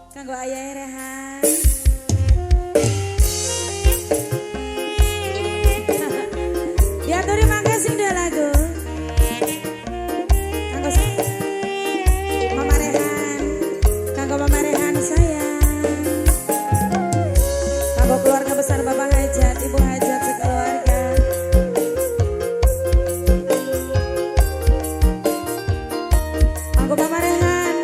Kanggo ayah Rehan. Diaturi mangke sing dua lagu. Kanggo Mama Rehan, kanggo Mama Rehan sayang. Kanggo keluarga besar Bapak Hajat, Ibu Hajat sekeluarga. Kanggo Mama Rehan.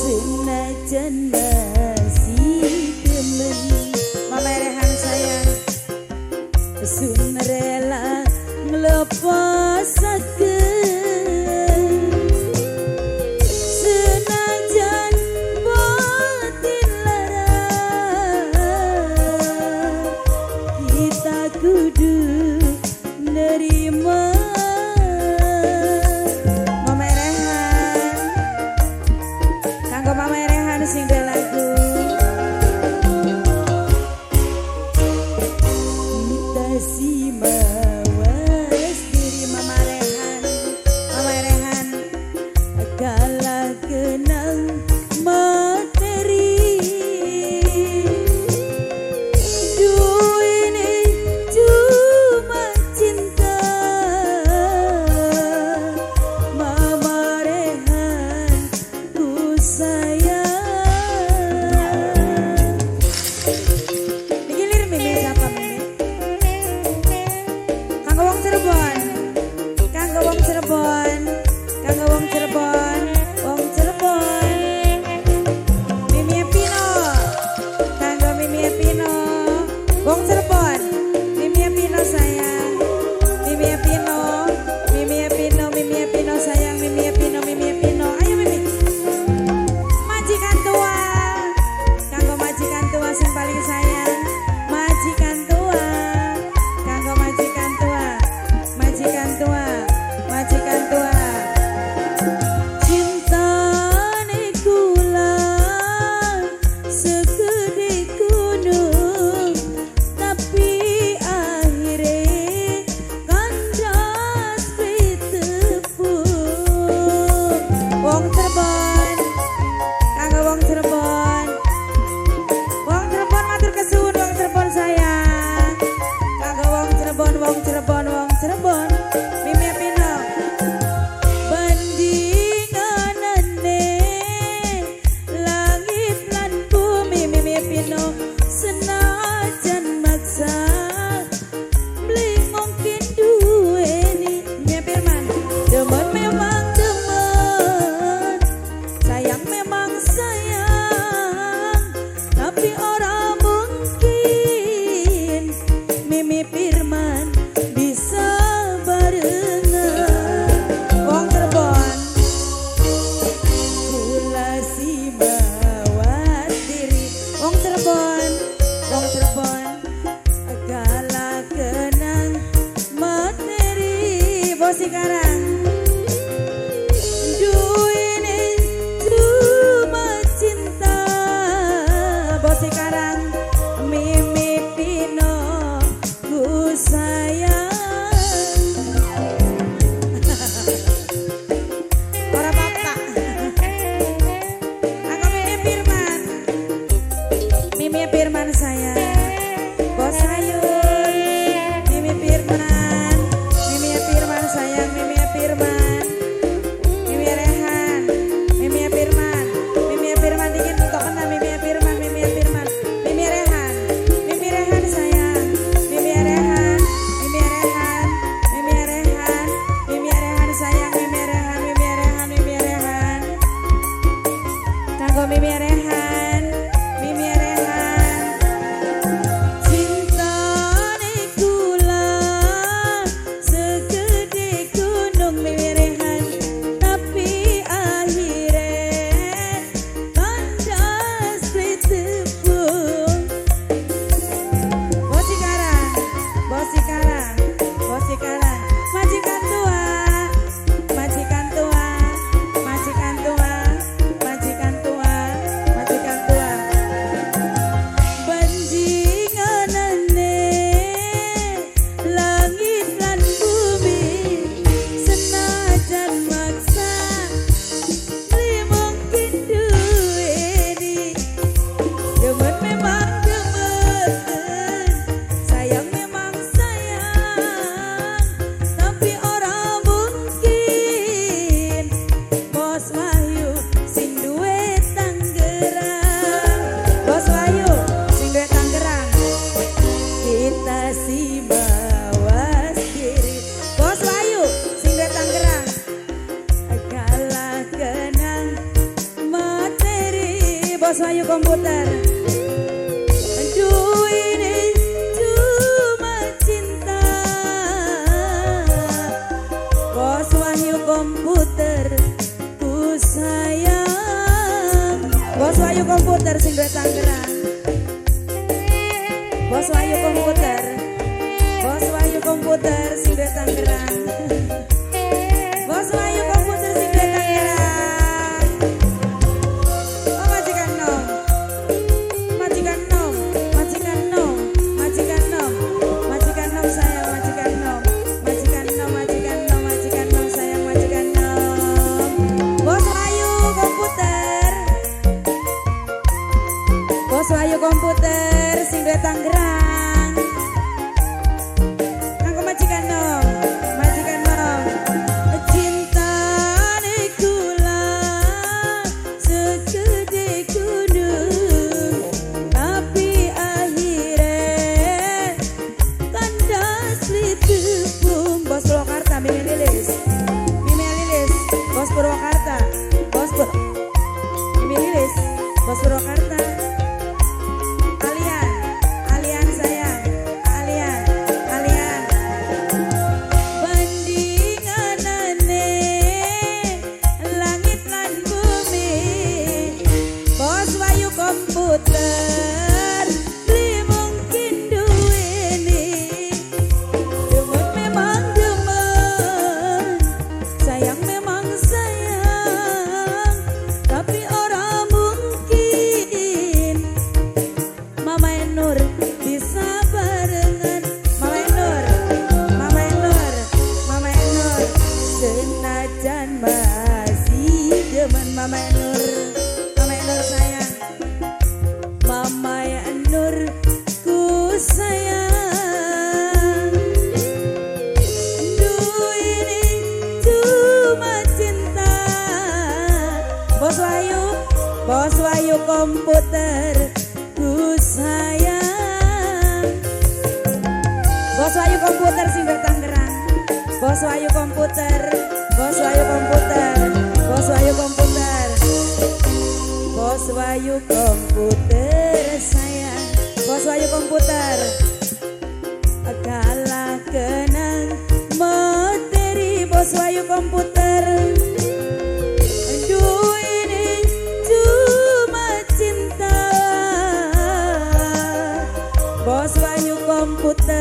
Senajan masih temen Mama Rehan sayang, sun rela nglepasaken. Senajan batin lara, kita kudu nerima. Mama Rehan, kanggo Mama Rehan sing duwe lagu. Kita si mawas diri Mama Rehan, Mama Rehan kalah kenang materi. Duine cuma cinta Mama Rehan ku sayang. Niki lir mimi siapa mimi? Kanggo wong Cirebon, kanggo wong Cirebon, kanggo wong Cirebon, wong Cirebon. Mimi Pino, kanggo Mimi Pino, wong Cirebon. Mimi Pino sayang, Mimi Pino, Mimi Pino, Mimi Pino sayang, Mimi Pino, Mimi Pino. Ayo Mimi. Majikan tua, kanggo majikan tua sing paling sayang. Majikan tua, kanggo majikan tua, majikan tua, majikan tua. Bos Wahyu Komputer. Aduh ini cuma cinta. Bos Wahyu Komputer ku sayang. Bos Wahyu Komputer sing duwe Tangerang. Bos Wahyu Komputer. Bos Wahyu Komputer sing duwe Tangerang. Bos Wahyu Komputer sing duwe Tangerang. Oh majikan nom. Majikan nom, majikan nom, majikan nom. Majikan nom sayang, majikan nom. Majikan nom, majikan nom, majikan nom sayang, majikan nom. Bos Wahyu Komputer. Bos Wahyu Komputer sing duwe Tangerang. Kanggo majikan nom, majikan nom. Cintane kula segede gunung, tapi akhire kandas litepung. Bos Purwakarta, Mimi Lilis. Mimi Lilis, Bos Purwakarta. Bos Pur Mimi Lilis, Bos Purwakarta. Alian, Alian sayang, Alian, Alian. Bandinganane langit lan bumi. Bos Wahyu Komputer beli mungkin duweni. Demen memang demen, sayang memang sayang, tapi ora mungkin Mama Nur bisa barengan. Mama Nur, Mama Nur, Mama Nur, senajan masih demen Mama Nur. Mama Nur sayang, Mama Nur ku sayang. Duh ini cuma cinta. Bos Wahyu, Bos Wahyu Komputer ku sayang. Bos Wahyu Komputer sing duwe Tangerang. Bos Wahyu Komputer, Bos Wahyu Komputer, Bos Wahyu Komputer. Bos Wahyu Komputer sayang. Bos Wahyu Komputer. Kalah kenang materi Bos Wahyu Komputer. Aduh ini cuma cinta. Bos Wahyu Komputer.